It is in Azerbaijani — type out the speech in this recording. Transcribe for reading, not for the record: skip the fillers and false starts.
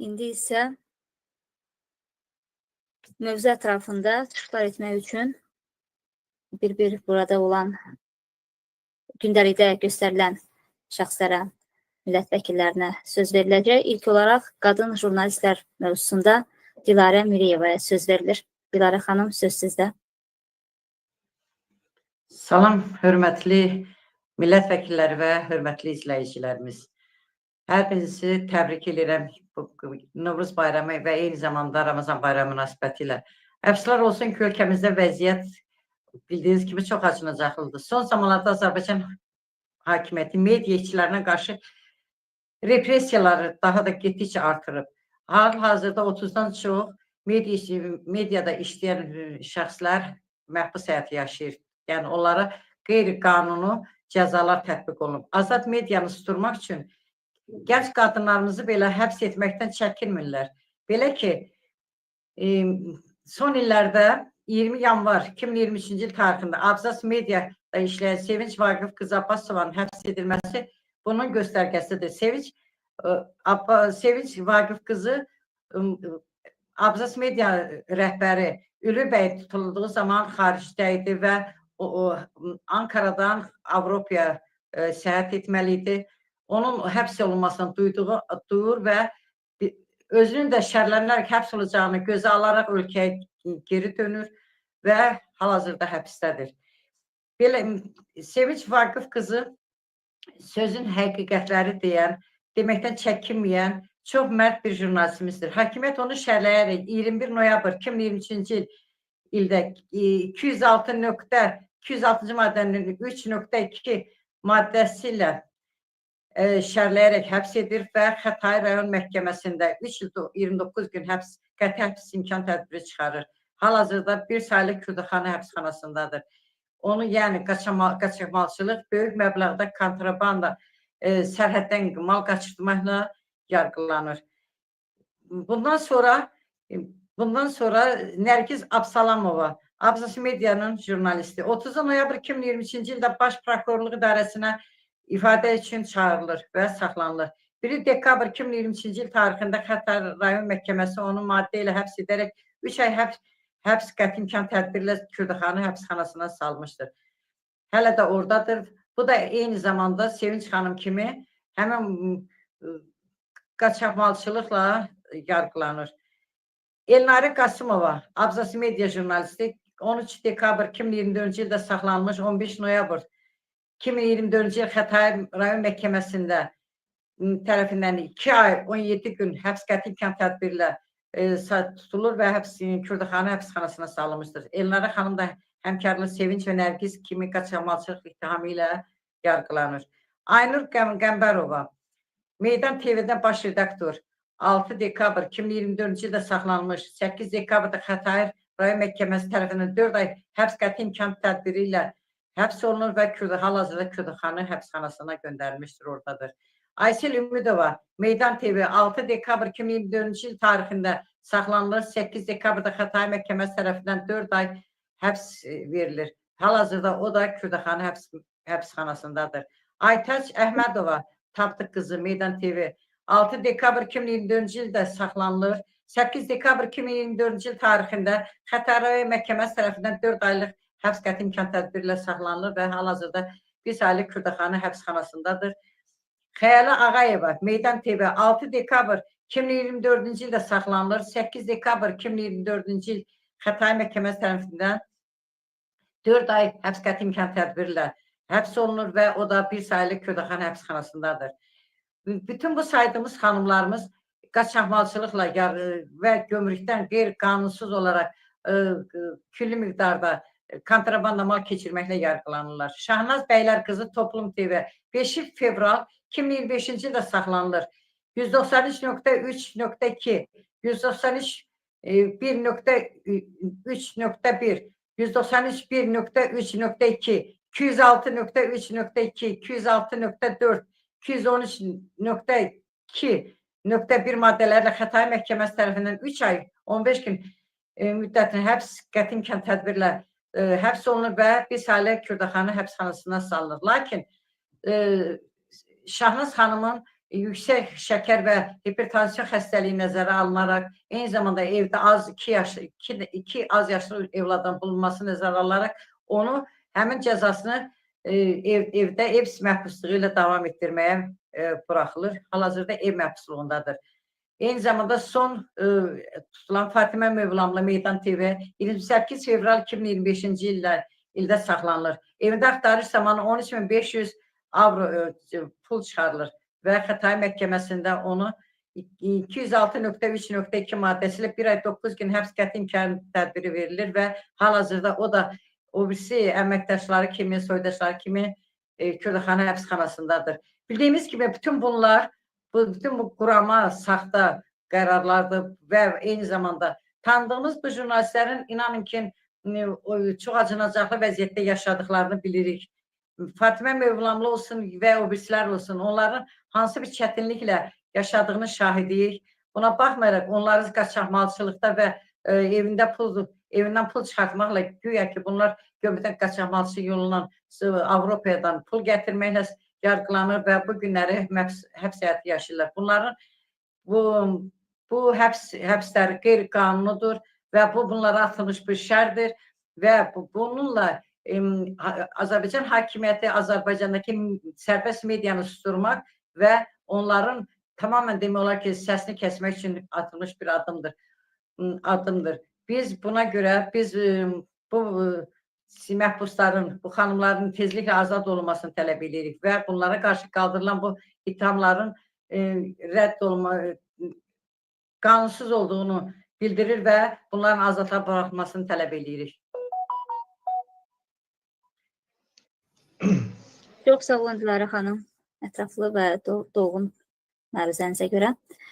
İndi isə mövzu ətrafında çıxışlar etmək üçün bir-bir burada olan gündəlikdə göstərilən şəxslərə, millət vəkillərinə söz veriləcək. İlk olaraq qadın jurnalistlər mövzusunda Dilarə Miriyevaya söz verilir. Dilarə xanım, söz sizdə. Salam, hörmətli millət vəkilləri və hörmətli izləyicilərimiz. Hər birinizi təbrik edirəm bu Novruz bayramı və eyni zamanda Ramazan bayramı münasibətilə. Əfsuslar olsun ki, ölkəmizdə vəziyyət bildiyiniz kimi çox acınacaqlıdır. Son zamanlarda Azərbaycan hakimiyyəti media işçilərinə qarşı repressiyaları daha da getdikcə artırıb. Hal-hazırda 30-dan çox mediada işləyən şəxslər məhbus həyatı yaşayır. Yəni onlara qeyri-qanuni cəzalar tətbiq olunub. Azad medianı susturmaq üçün gənc qadınlarımızı belə həbs etməkdən çəkinmirlər. Belə ki, son illərdə 20 yanvar 2023-cü il tarixində Abzas Mediada işləyən Sevinç Vaqif qızı Abbasovanın həbs edilməsi bunun göstərgəsidir. Sevinç Vaqif qızı Abzas Media rəhbəri Ülvi bəy tutulduğu zaman xaricdə idi və o Ankaradan Avropaya səyahət etməli idi. Onun həbs olunmasını duyur və özünün də şərlənərək həbs olacağını gözə alaraq ölkəyə geri dönür və hal-hazırda həbsdədir. Belə Sevinç Vaqif qızı sözün həqiqətləri deyən, deməkdən çəkinməyən çox mərd bir jurnalistimizdir. Hakimiyyət onu şərləyərək 21 noyabr 2023-cü ildə 206.206-cı maddənin 3.2 maddəsi ilə şərləyərək həbs edir və Xətai rayon məhkəməsində 3 il 29 gün həbs, qəti həbs imkan tədbiri çıxarır. Hal-hazırda bir saylı Kürdəxana həbsxanasındadır. Onu yəni qaçaqmalçılıq, böyük məbləğdə kontrabanda, sərhəddən mal qaçırtmaqla yargılanır. Bundan sonra Nərgiz Absalamova, Abzas Medianın jurnalisti, 30 noyabr 2023-cü ildə Baş Prokurorluq İdarəsinə ifadə üçün çağırılır və saxlanılır. 1 dekabr 2023-cü il tarixində Xətai rayon məhkəməsi onu maddə ilə həbs edərək 3 ay həbs qəti imkan tədbiri ilə Kürdəxana həbsxanasına salmışdır. Hələ də oradadır. Bu da eyni zamanda Sevinç xanım kimi həmin qaçaqmalçılıqla yargılanır. Elnarə Qasımova, Abzas Media jurnalisti, 13 dekabr 2024-cü ildə saxlanılmış, 15 noyabr 2024-cü il Xətai rayon məhkəməsində tərəfindən 2 ay 17 gün həbs qəti imkan tədbiri ilə tutulur və Kürdəxana həbsxanasına salınmışdır. Elnarə xanım da həmkarlı Sevinç və Nərgiz kimi qaçaqmalçılıq ittihamı ilə yargılanır. Aynur Qəmbərova, Meydan TV-dən baş redaktor, 6 dekabr 2024-cü ildə saxlanılmış, 8 dekabrda Xətai rayon məhkəməsi tərəfindən 4 ay həbs qəti imkan tədbiri ilə həbs olunur və hal-hazırda Kürdəxana həbsxanasına göndərilmişdir, oradadır. Aysel Ümidova, Meydan TV 6 dekabr 2024-cü il tarixində saxlanılır, 8 dekabrda Xətai məhkəməsi tərəfindən 4 ay həbs verilir. Hal-hazırda o da Kürdəxana həbsxanasındadır. Aytaç Əhmədova, Tapdıq qızı, Meydan TV 6 dekabr 2024-cü ildə saxlanılır. 8 dekabr 2024-cü il tarixində Xətai rayon məhkəməsi tərəfindən 4 aylıq həbs qəti imkan tədbiri ilə saxlanılır və hal-hazırda bir saylı Kürdəxana həbsxanasındadır. Xəyalə Ağayeva, Meydan TV 6 dekabr 2024-cü ildə saxlanılır. 8 dekabr 2024-cü il Xətai məhkəməsi tərəfindən 4 ay həbs qəti imkan tədbiri ilə həbs olunur və o da bir saylı Kürdəxana həbsxanasındadır. Bütün bu saydığımız xanımlarımız qaçaqmalçılıqla və gömrükdən qeyri-qanunsuz olaraq külli miqdarda kontrabanda mal keçirməklə yargılanırlar. Şahnaz Bəylər qızı, Toplum TV 5 fevral 2025-ci ildə saxlanılır. 193.3.2, 193 1.3.1, 193 1.3.2, 206.3.2, 206.4, 213.2.1 maddələrlə Xətai məhkəməsi tərəfindən 3 ay 15 gün müddətinə həbs qəti imkan tədbirlə həbs olunur və bir saylı Kürdəxana həbsxanasına salınır. Lakin Şahnaz xanımın yüksək şəkər və hipertansiyon xəstəliyi nəzərə alınaraq, eyni zamanda evdə az iki az yaşlı evladın bulunması nəzərə alınaraq onu həmin cəzasını evdə ev məhbusluğu ilə davam etdirməyə buraxılır. Hal-hazırda ev məhbusluğundadır. Eyni zamanda son tutulan Fatimə Mövlamlı Meydan TV 28 fevral 2025-ci ildə saxlanılır. Evində axtarış zamanı 13.500 avro pul çıxarılır və Xətai məhkəməsində onu 206.3.2 maddəsi ilə 1 ay 9 gün həbs qəti imkan tədbiri verilir və hal-hazırda o da o birisi əməkdaşları kimi, soydaşları kimi Kürdəxana həbsxanasındadır. Bildiyimiz kimi bütün bunlar, bütün bu qurama, saxta qərarlardır və eyni zamanda tanıdığımız bu jurnalistlərin inanın ki, çox acınacaqlı vəziyyətdə yaşadıklarını bilirik. Fatimə Mövlamlı olsun və o birisilər olsun, onların hansı bir çətinliklə yaşadığını şahidiyik. Buna baxmayaraq onları qaçaqmalçılıqda və evindən pul çıxartmaqla güya ki, bunlar gömrükdən qaçaqmalçı yolundan Avropadan pul gətirməklə yargılanır və bu günləri həbs həyatı yaşayırlar. Bunların bu həbsləri qeyri-qanunudur və bu bunlara atılmış bir şərdir və bununla Azərbaycan hakimiyyəti Azərbaycandakı sərbəst medianı susturmaq və onların tamamilə demək olar ki, səsini kəsmək üçün atılmış bir addımdır. Biz buna görə bu məhbusların, bu xanımların tezliklə azad olunmasını tələb edirik və bunlara qarşı qaldırılan bu ithamların rədd olma, qanunsuz olduğunu bildirir və bunların azadlığa buraxılmasını tələb edirik. Çox sağ olun Dilarə xanım, ətraflı və dolğun məruzənizə görə.